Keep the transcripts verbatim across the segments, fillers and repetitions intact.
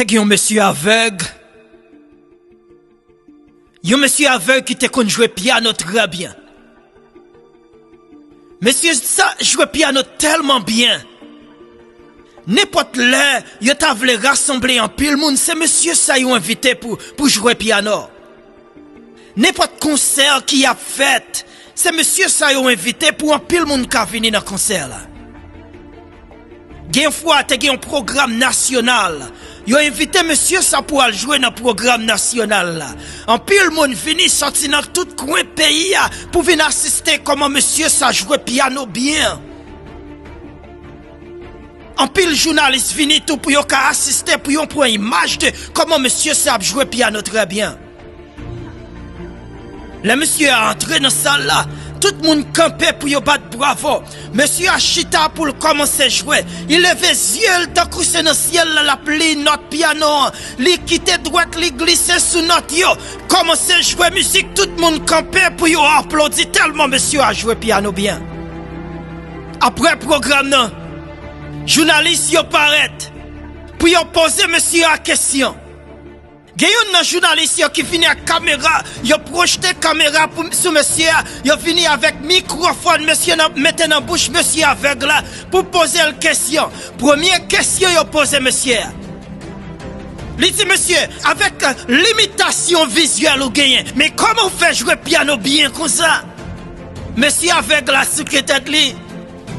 Te gen yon mesye avèg, yon mesye avèg ki te konn jwe pyano trè byen. Mesye sa jwe pyano tèlman byen. Nenpòt lè yo ta vle rasanble anpil moun, se mesye sa yo envite pou, pou jwe pyano. Nenpòt konsè ki ap fèt, se mesye sa yo envite pou anpil moun ka vini nan konsè la. Gen yon fwa, te gen yon pwogram nasyonal. Yo envite mesye sa pou al jwe nan pwogram nasyonal la. Anpil moun vini sòti nan tout kwen peyi a pou vin asiste kòman mesye sa jwe pyano byen. Anpil jounalis vini tou pou yo ka asiste, pou yo pran imaj de kòman mesye sa ap jwe pyano trè byen. Lè mesye a antre nan sal la, tout moun kanpe pou yo bat bravo. Mesye a chita pou l kòmanse jwe. Li leve zye l tankou se nan syèl la l ap li nòt pyano an. Li kite dwèt li glise sou nòt yo. Kòmanse jwe mizik, tout moun kanpe pou yo aplodi tèlman mesye a jwe pyano byen. Apre pwogram nan, jounalis yo parèt pou yo poze mesye a kesyon. Gen youn nan jounalis yo ki vini ak kamera, yo pwojte kamera pou, sou mesye a, yo vini avèk mikwofòn mesye nan, mete nan bouch mesye avèg la pou poze l kesyon. Premye kesyon yo poze mesye a, li di, "Mesye, avèk, eh, limitasyon vizyèl ou genyen, men kòman w fè jwe pyano byen konsa?" Mesye avèg la souke tèt li.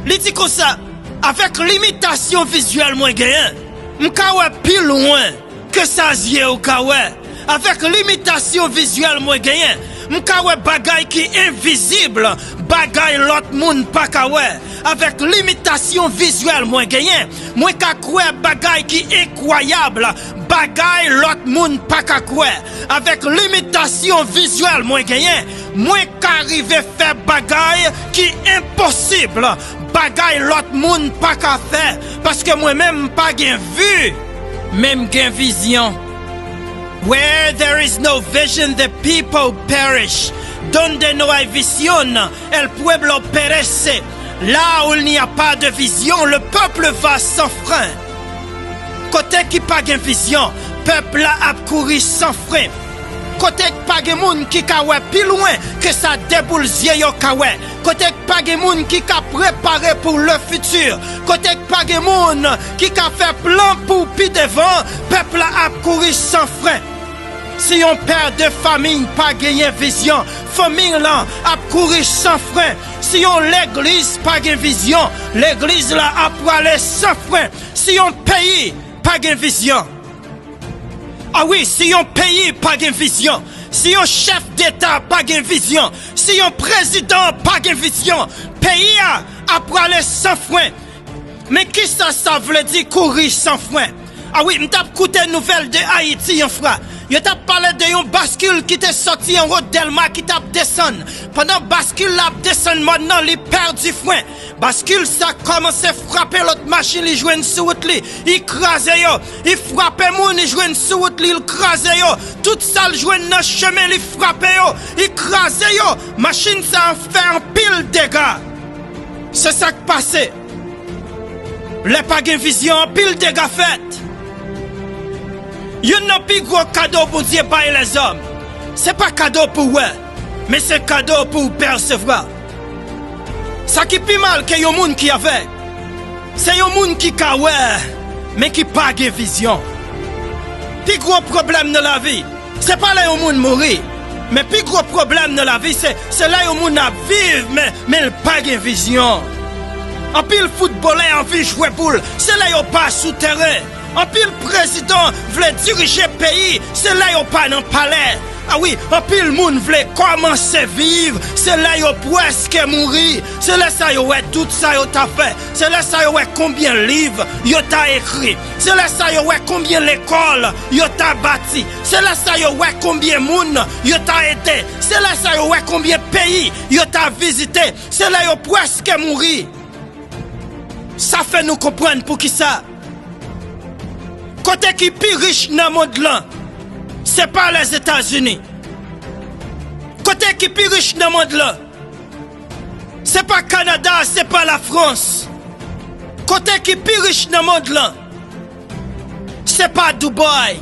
Li di konsa, "Avèk limitasyon vizyèl mwen genyen, m ka wè pi lwen ke sa zye w ka wè. Avèk limitasyon vizyèl mwen genyen, m ka wè bagay ki envizib, bagay lòt moun pa ka wè. Avèk limitasyon vizyèl mwen genyen, mwen ka kwè bagay ki enkwayab, bagay lòt moun pa ka kwè. Avèk limitasyon vizyèl mwen genyen, mwen ka rive fè bagay ki enposib, bagay lòt moun pa ka fè, paske mwen menm m pa gen vi, men m gen vizyon." Where there is no vision, the people perish. Donde no hay visión, el pueblo perece. Là où il n'y a pas de vision, le peuple va sans frein. Kote ki pa gen vizyon, pèp la ap kouri san fren. Kote k pa gen moun ki ka wè pi lwen ke sa de boul zye yo ka wè. Kote k pa gen moun ki ka prepare pou le futur. Kote k pa gen moun ki ka fè plan pou pi devan, pèp la ap kouri san fren. Si yon pè de famiy pa genyen vizyon, fanmiy lan ap kouri san fren. Si yon legliz pa gen vizyon, legliz la ap prale san fren. Si yon peyi pa gen vizyon, a wi, si yon peyi pa gen vizyon, si yon chèf deta pa gen vizyon, si yon prezidan pa gen vizyon, peyi a ap prale san fren. Men kisa sa vle di kouri san fren? A wi, m t ap koute nouvèl de Ayiti yon fwa. Yo t ap pale de yon baskil ki te sòti anwo Dèlma ki t ap desann. Pandan baskil la ap desann mòn nan, li pèdi fren. Baskil sa kòmanse frape lòt machin li jwenn sou wout li. Li kraze yo. Li frape moun li jwenn sou wout li, li kraze yo. Tout sa l jwenn nan chemen, li frape yo. Li kraze yo. Machin sa fè anpil dega. Se sa k pase. Lè pa gen vizyon, anpil dega fèt. Youn nan pi gwo kado Bondye bay lèzòm, se pa kado pou w wè, men se kado pou w pèsevwa. Sa ki pi mal ke yon moun ki avèg, se yon moun ki ka wè, men ki pa gen vizyon. Pi gwo pwoblèm nan lavi, se pa lè yon moun mouri, men pi gwo pwoblèm nan lavi, se, se lè yon moun ap viv, men, men l pa gen vizyon. Anpil foutbolè anvi jwe boul, se lè yo pa sou teren. Anpil prezidan vle dirije peyi, se lè yo pa nan palè. A wi, anpil moun vle kòmanse viv, se lè yo prèske mouri. Se lè sa yo wè tout sa yo ta fè. Se lè sa yo wè konbyen liv yo ta ekri. Se lè sa yo wè konbyen lekòl yo ta bati. Se lè sa yo wè konbyen moun yo ta ede. Se lè sa yo wè konbyen peyi yo ta vizite. Se lè yo prèske mouri. Sa fè nou konprann poukisa. Kote ki pi rich nan mond lan, se pa Lèzetazini. Kote ki pi rich nan mond lan, se pa Kanada, se pa Lafrans. Kote ki pi rich nan mond lan, se pa Dubai.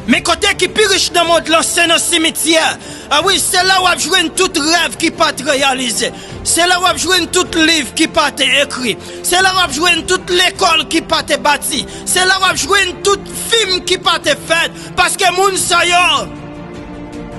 Men kote ki pi rich nan mond lan, se nan simityè. A wi, se la w ap jwenn tout rèv ki pa t reyalize. Se la w ap jwenn tout liv ki pa te ekri. Se la w ap jwenn tout lekòl ki pa te bati. Se la w ap jwenn tout fim ki pa te fèt. Paske moun sa yo,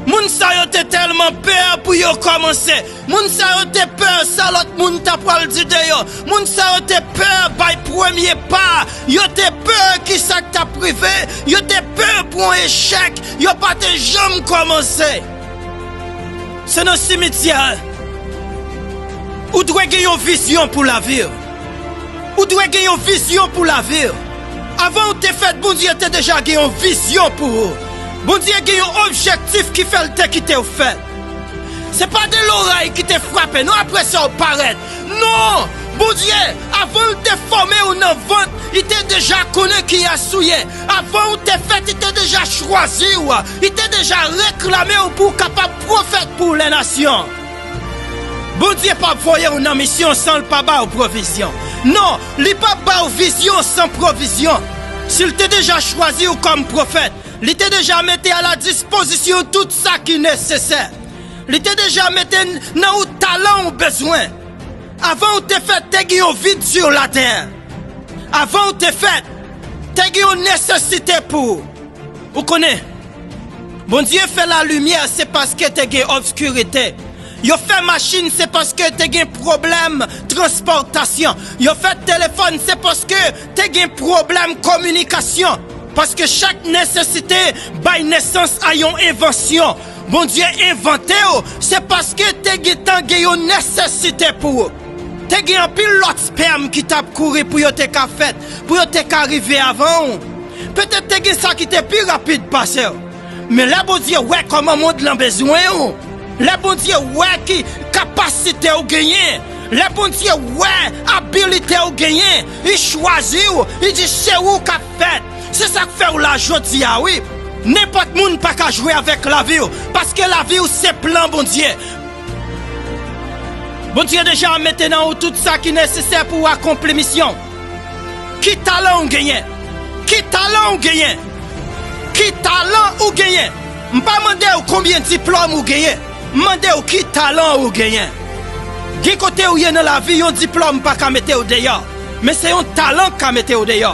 moun sa yo te tèlman pè pou yo kòmanse. Moun sa yo te pè sa lòt moun ta pral di de yo. Moun sa yo te pè bay premye pa. Yo te pè ki sa k t ap rive. Yo te pè pou yon echèk. Yo pa te janm kòmanse. Se nan simityè. Ou dwe gen yon vizyon pou lavi w. Ou dwe gen yon vizyon pou lavi w. Avan w te fèt, Bondye te deja gen yon vizyon pou ou. Bondye gen yon objektif ki fè l te kite w fèt. Se pa de loray ki te frape, non, apre sa w parèt. Non! Bondye, avan l te fòme w nan vant, li te deja konnen kiyès ou ye. Avan w te fèt, li te deja chwazi w. Li te deja reklame w pou w kapab pwofèt pou lè nasyon. Bondye p ap voye w nan misyon san l pa ba w pwovizyon. Non, li p ap ba w vizyon san pwovizyon. Si l te deja chwazi w kòm pwofèt, li te deja mete a la dispozisyon tout sa ki nesesè. Li te deja mete n-, nan ou talan ou bezwen. Avan ou te fèt, te gen yon vid sou latè. Avan ou te fèt, te gen yon nesesite pou ou. Ou konnen, Bondye fè lalimyè, se paske te gen obskirite. Yo fè machin, se paske te gen pwoblèm transpòtasyon. Yo fè telefòn, se paske te gen pwoblèm kominikasyon. Paske chak nesesite bay nesans a yon envansyon. Bondye envante w, se paske te gentan gen yon nesesite pou ou. Te gen anpil lòt spèm ki t ap kouri pou yo te ka fèt, pou yo te ka rive avan ou. Petèt te gen sa ki te pi rapid pase w. Men lè Bondye wè kòman mond lan bezwen ou, lè Bondye wè ki kapasite ou genyen, lè Bondye wè abilite ou genyen, li chwazi w, li di se ou k ap fèt. Se sa k fè w la jodi a, wi. Nenpòt moun pa ka jwe avèk lavi w, paske lavi w se plan Bondye. Bondye deja mete nan ou tout sa ki nesesè pou w akonpli misyon. Ki talan ou genyen? Ki talan ou genyen? Ki talan ou genyen? M pa mande w konbyen diplòm ou genyen. M mande w ki talan ou genyen. Gen kote ou ye nan lavi, yon diplòm pa ka mete w deyò. Men se yon talan k ka mete w deyò.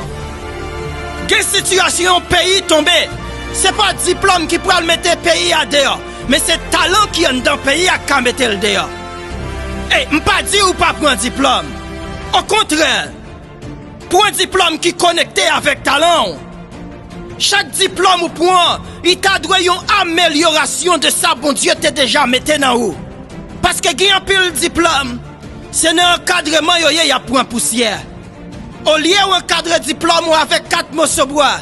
Gen sitiyasyon yon peyi tonbe, se pa diplòm ki pral mete peyi a deyò, men se talan ki anndan peyi a k ka mete l deyò. E m pa di ou pa pran diplòm. Okontrè, pran diplòm ki konekte avèk talan w. Chak diplòm ou pran, li ta dwe yon amelyorasyon de sa Bondye te deja mete nan ou. Paske gen anpil diplòm, se nan ankadreman yo ye, y ap pran pousyè. Olye w ankadre diplòm ou avèk kat moso bwa,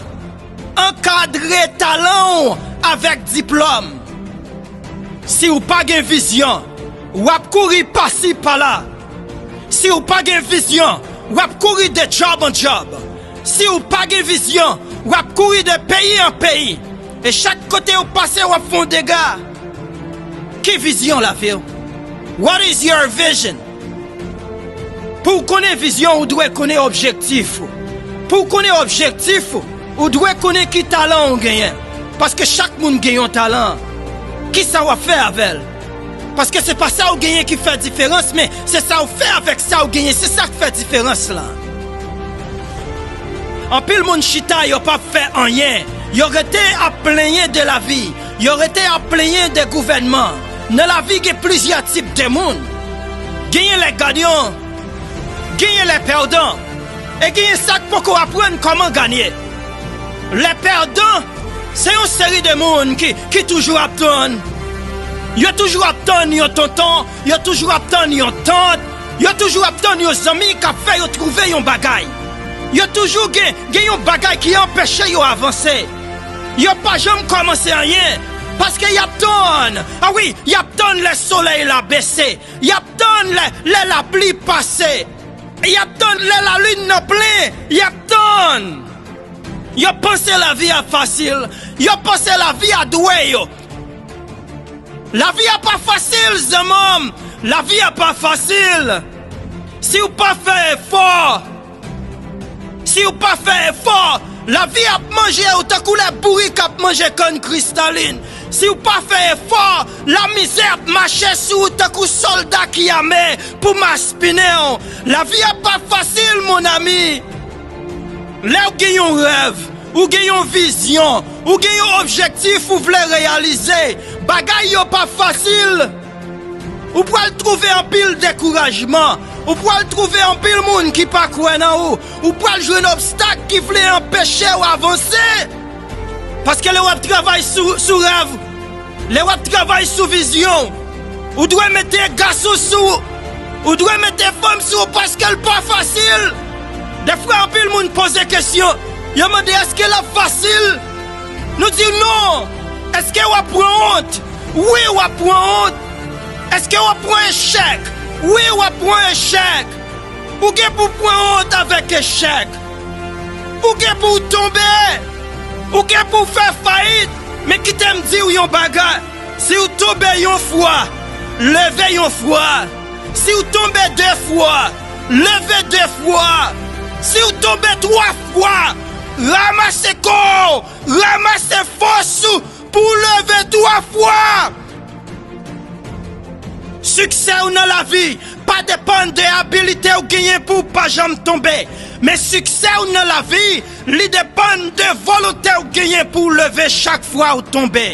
ankadre talan w avèk diplòm. Si w pa gen vizyon, w ap kouri pasi pala. Si w pa gen vizyon, w ap kouri de djòb an djòb. Si w pa gen vizyon, w ap kouri de peyi an peyi. E chak kote w pase, w ap fè yon dega. Ki vizyon lavi w? What is your vision? Pou w konnen vizyon, ou dwe konnen objektif ou. Pou w konnen objektif ou, ou dwe konnen ki talan ou genyen. Paske chak moun gen yon talan. Ki sa w ap fè avè l? Paske se pa sa ou genyen ki fè diferans, men se sa ou fè avèk sa ou genyen, se sa k fè diferans lan. Anpil moun chita, yo p ap fè anyen. Yo rete ap plenyen de lavi. Yo rete ap plenyen de gouvènman. Nan lavi, gen plizyè tip de moun. Genyen lè ganyan, genyen lè pèdan, e genyen sa k poko aprann kòman ganye. Lè pèdan, se yon seri de moun ki, ki toujou ap tann. Yo toujou ap tann yon tonton, yo toujou ap tann yon tant, yo toujou ap tann yon zanmi k ap fè yo twouve yon bagay. Yo toujou gen, gen yon bagay ki anpeche yo avanse. Yo pa janm kòmanse anyen, paske y ap tann. A wi, y ap tann lè solèy la bese. Y ap tann lè, lè lapli pase. Y ap tann lè lalin nan plen. Y ap tann. Yo panse lavi a fasil. Yo panse lavi a dwe yo. Lavi a pa fasil, zanmi m. Lavi a pa fasil. Si w pa fè efò, si w pa fè efò, Lavi ap manje ou tankou lè bourik ap manje kann kristalin. Si w pa fè efò, lamizè ap mache sou ou tankou sòlda ki ame pou maspinen w. Lavi a pa fasil, mon ami. Lè w gen yon rèv, ou gen yon vizyon, ou gen yon objektif ou vle reyalize, bagay yo pa fasil. Ou pral twouve anpil dekourajman. Ou pral twouve anpil moun ki pa kwè nan ou. Ou pral jwenn obstak ki vle anpeche w avanse. Paske lè w ap travay sou, sou rèv, lè w ap travay sou vizyon, ou dwe mete gason sou ou. Ou dwe mete fanm sou ou paske l pa fasil. Defwa, anpil moun poze kesyon. Yo mande, èske l ap fasil? Nou di non. Èske w ap pran wont? Wi, w ap pran wont. Èske w ap pran echèk? Wi, w ap pran echèk. Ou gen pou pran wont avèk echèk. Ou gen pou w tonbe. Ou gen pou w fè fayit. Men kite m di w yon bagay. Si w tonbe yon fwa, leve yon fwa. Si w tonbe de fwa, leve de fwa. Si w tonbe twa fwa, ranmase kò w, ranmase fòs ou pou w leve twa fwa. Siksè w nan lavi pa depann de abilite w genyen pou w pa janm tonbe. Men siksè w nan lavi, li depann de volonte w genyen pou w leve chak fwa w tonbe.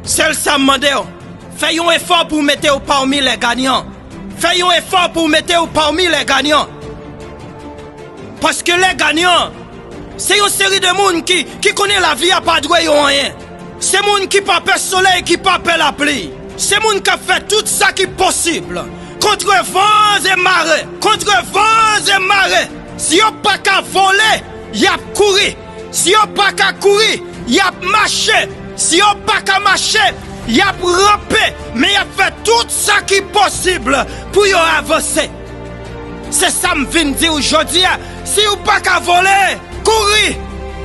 Sèl sa m mande w, fè yon efò pou w mete w pami lè ganyan. Fè yon efò pou w mete w pami lè ganyan. Paske lè ganyan, se yon seri de moun ki, ki konnen lavi a pa dwe yo anyen. Se moun ki pa pè solèy, ki pa pè lapli. Se moun k ap fè tout sa ki posib. Contre vents et marées, contre vents et marées. Si yo pa ka vole, y ap kouri. Si yo pa ka kouri, y ap mache. Si yo pa ka mache, y ap ranpe. Men y ap fè tout sa ki posib pou yo avanse. Se sa m vin di w jodi a. Si w pa ka vole, kouri.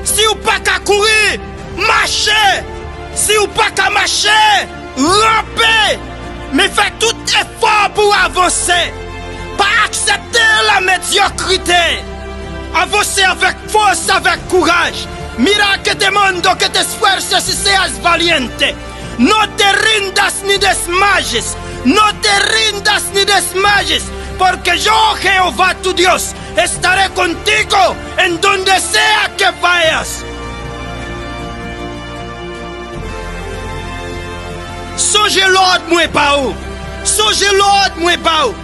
Si w pa ka kouri, mache. Si w pa ka mache, ranpe. Men fè tout efò pou w avanse. Pa aksepte la medyokrite. Avanse avèk fòs, avèk kouraj. Mira que te mando que te esfuerces y seas valiente. No te rindas ni desmayes. No te rindas ni desmayes, porque yo, Jehová tu Dios, estaré contigo en donde sea que vayas. Sonje lòd mwen ba ou. Sonje lòd mwen ba ou.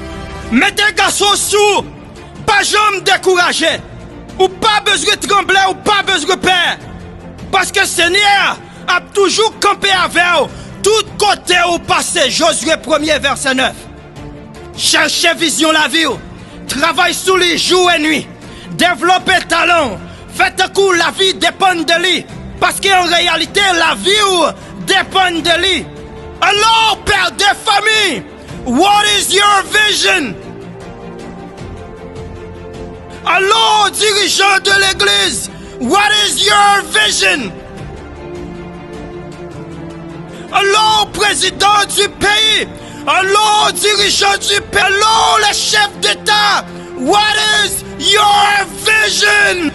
Mete gason sou ou. Pa janm dekouraje. Ou pa bezwen tranble, ou pa bezwen pè. Paske Senyè a ap toujou kanpe avè w tout kote ou pase. Jozye premye, vèsè nèf. Chèche vizyon lavi w. Travay sou li jou e nwi. Devlope talan w. Fè tankou lavi depann de li. Paske an reyalite, lavi w depann de li. Alò, pè de fanmi, what is your vision? Alò, dirijan de legliz, what is your vision? Alò, président du pays, alò, dirijan du pays, alò, les chefs d'État, what is your vision?